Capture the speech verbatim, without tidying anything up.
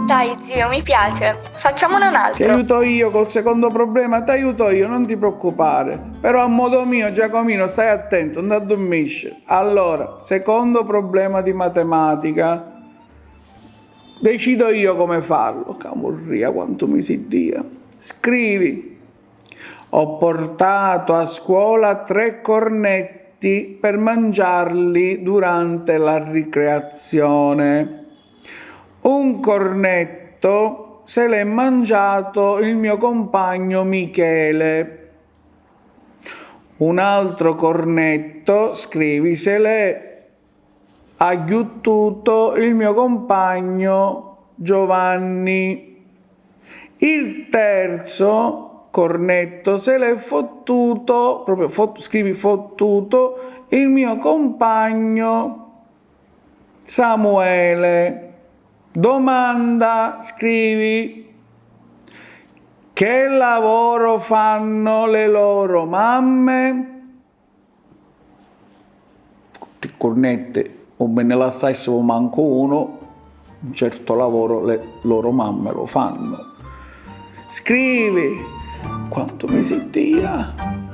Dai, zio, mi piace. Facciamone un altro. Ti aiuto io col secondo problema, ti aiuto io, non ti preoccupare. Però a modo mio, Giacomino, stai attento, non ti addormisci. Allora, secondo problema di matematica. Decido io come farlo. Camurria, quantu mi si Dio. Scrivi. Ho portato a scuola tre cornetti per mangiarli durante la ricreazione. Un cornetto se l'è mangiato il mio compagno Michele. Un altro cornetto, scrivi, se l'è agghiuttuto il mio compagno Giovanni. Il terzo cornetto se l'è fottuto, proprio fot- scrivi fottuto, il mio compagno Samuele. Domanda, scrivi, che lavoro fanno le loro mamme? Tutti cornetti, non me ne lassassimo manco uno, un certo lavoro le loro mamme lo fanno. Scrivi, quantu mi si Dio.